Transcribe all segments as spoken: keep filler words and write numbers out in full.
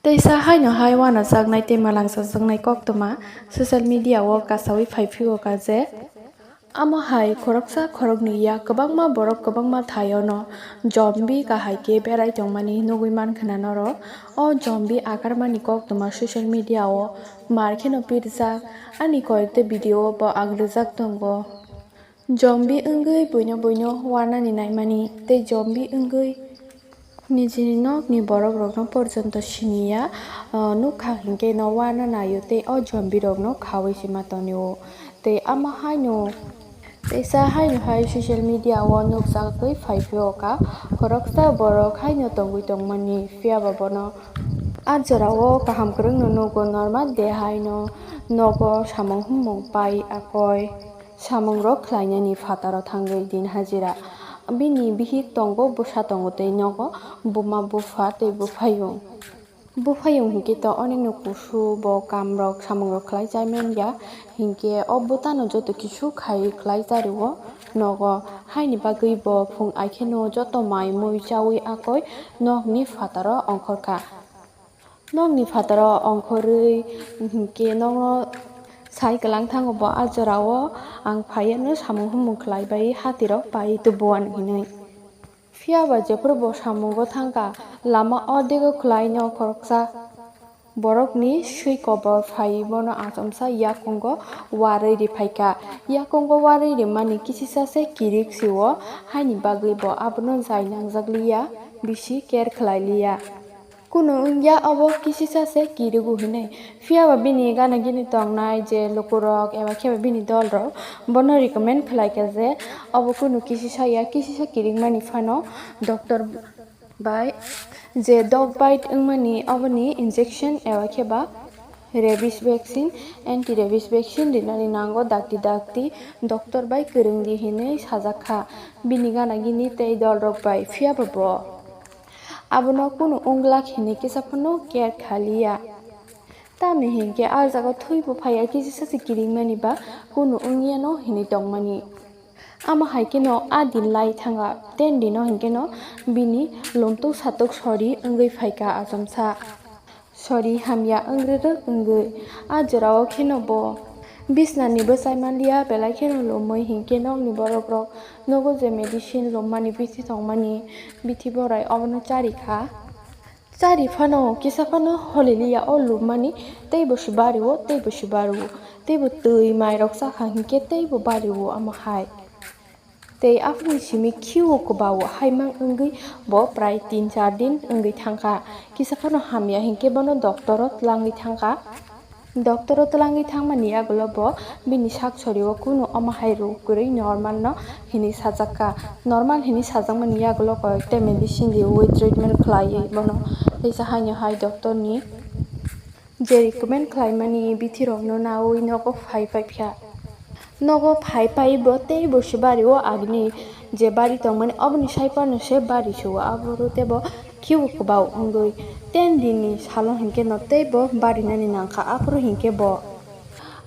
Teisa haino hai uanajaknai tei malangchajaknai koktwma social media o kasaui phaiphio ka je, amo hai khoroksa khoroknwi ya kwbangma borok kwbangma thaiono zombie kahai khe berai tongmani nugui mankha na norok. O zombie akarmani koktwma social media o mar kheno pirjak, ani koyekta video bo ang rwjak tongo. Zombie wngwi buino buino uanani naimani tei zombie wngwi nijini nokni borokrokno porjonto siniya, ah, nukha hinkhe no uana naio tei o zombie rokno khaui se ma tonio. Tei amo haino, teisa haino hai social media o nukjagwi phaiphio ka khoroksa borok haino tongwi tongmani, phiyaba bono a jorao kaham kwrwngno nugo, normal de haino nogo samung humung pai akoi. Samungrok khlainani phataro thangwi din hajira. Bini bihik tongo, bwsa tongo tei nogo buma bupha tei buphayung. Buphayung hinkhe to onekno kusu bo kamrok samungrok khlai chai manya, hinkhe o bwtano joto kisu khai khlai chario nogo. Haini bagwi bo phung aikheno joto mai mui chaui akoi nokni phataro ongkhorkha. Nokni phataro ongkhorwi hinkhe nokno sai kwlang thango bo a jorao, ang phaiya no samung humung khlai bai hatirok pai tubuan hinwi. Phiyaba jephuru bo samungo thangkha, lama ordego khlaino khoroksa borokni swi kobor phai bono achomsa yakungo warwi riphaikha. Yakungo warwi rimani kisisa se kirik sio, haini bagwi bo abono jai nangjakliya, bisi care khlailiya. Kunu wngya obo kisisa se kirigo hinwi. Phiyaba bini gana gini tongnai je lukurok eba kheba bini dolrok bono recommend khlaikha je obo kunu kisisa ya, kisisa kirikmani phano doctor bai je dog bite wngmani oboni injection eba kheba rabies vaccine, anti rabies vaccine rinani nango dakti dakti doctor bai kwrwngdi hinwi sajakha bini gana gini tei dolrok bai. Phiyaba bo abono kunu wngla hinwi kisa phano care khaliya. Tamni hinkhe a jaga thwibo phaiya, kisisa se kiringmani ba kunu wngyano hinwi tongmani. Amo hai kheno a din lai thanga, ten dino hinkhe no bini lomtok satok sori wngwi phaikha achomsa. Sori hamya wngrirwk wngwi a jorao kheno bo bisnani bwchai manliya, belai kheno lomwi hinkhe nokni borokrok nogo je medicine lommani bithi tongmani, bithi borai obono charikha. Chari phano kisa phano holiliya o lubmani, teibo se bario, teibo se bario, teibo twi mairok chakha hinkhe teibo bario amo hai. Tei aphuru simi khiwo kwbao haimang wngwi bo prai tin char din wngwi thangkha. Kisa phano hamya hinkhe bono doctoro twlangwi thangkha. Doctoro twlangwi thangmani yagulo bo bini sak sorio kunu omo hai rwk kwrwi normal no hinwi sajakha. Normal hinwi sajakmani yagulo koyekta medicine riwi treatment khlaiwi bono teisa haino hai doctorni je recommend khlaimani bithirokno naui nogo phai paikha. Nogo phai pai bo teibo se bario agini je bari tongmani oboni saiphano se bari suo, aphuru teibo khiwo kwbao wngwi ten dinni salo hinkhe no teibo barinani nangkha, aphuru hinkhe bo.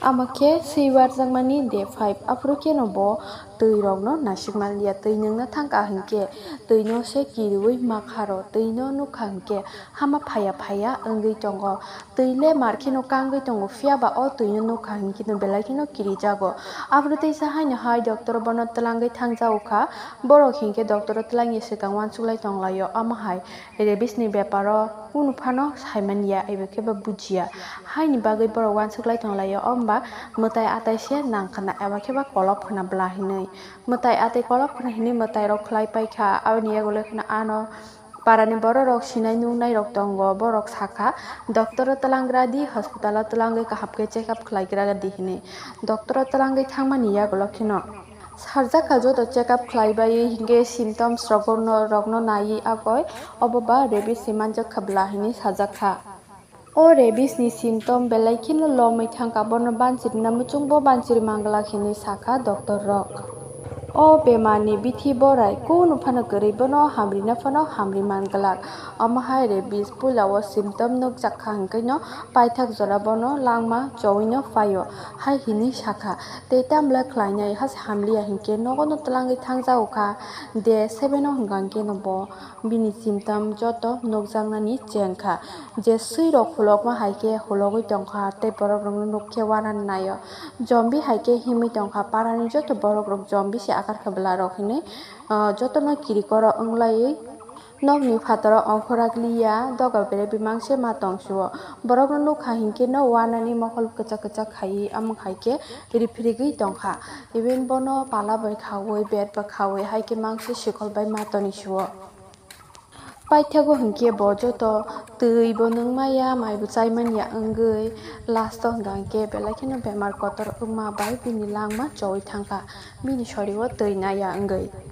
Amo khe swibarjakmani day five, aphuru kheno bo twi rokno naisik manliya, twi nwngna thangkha hinkhe twi no se kiriwi makharo, twi no nukha hinkhe hama phaiya phaiya wngwi tongo. Twi le mar kheno kangwi tongo, phiyaba o twi no nukha hinkhe no belai kheno kirijago. Aphuru teisa haino hai doctor bono twlangwi thangjago kha, borok hinkhe doctor o twlangya swkang uansuklai tonglaio, amo hai rabies ni beparo kunu phano saimanya eba khe ba bujiya. Haini bagwi borok uansuklai tonglaio, o wngba mwtai atai se nang khna eba khe ba kolok khna bwla hinwi. Mwtai atai kolok khna hinwi mwtai rok khlai paikha, aboni yagulo kheno ano parani borok rok sinai nuknai rok tongo, borok sakha doctor o twlangra di, hospital o twlangwi kaham khe check up khlaigra di hinwi. Doctor o twlangwi thangmani yagulo kheno sarjak kha joto check up khlai bai hinkhe symptoms rokno, rokno naiwi agoi obo ba rabies se manjak kha bwla hinwi sajak kha. O rabies ni symptom belai kheno lomwi thangkha, bono bansirina muchungbo bansiri manglak hinwi sakha doctor rok. O bemarni bithi borai kunu phano kwrwi, bono hamrina phano hamri man glak. Omo hai rabies puila o symptom nukjak kha hwnkhe no paithak jora bono langma chowi no phaio hai hinwi sakha. Tei tamle khlainai hase hamliya hinkhe nogo no twlangwi thangjago kha. Day seven o hwnkha hinkhe no bo bini symptom joto nukjaknani chengkha. Je swi rok hulokma hai khe hulogwi tongkha tei borok rokno nukkhe uanani naio. Zombie hai khe himwi tongkha, parani joto borok rok zombie se akar kha bwla rok hinwi, ah, jotono kirikoro wnglaiwi nokni phataro ongkhorok liya doga bere bimang se ma tongsuo. Borokno nukha hinkhe no uanani mokol kwchak kwchak khaiwi amwng hai khe riphirigwi tongkha. Even bono pala bai khaui, bed bai khaui hai khe mangse sikol bai ma tonisuo. Paithago hinkhe bo joto twi bo nungmaya, mai bo chaimanya wngwi last o hwnkha hinkhe belai kheno bemar kotor wngma bai bini langma chowi thangkha, bini sorio twi naya wngwi.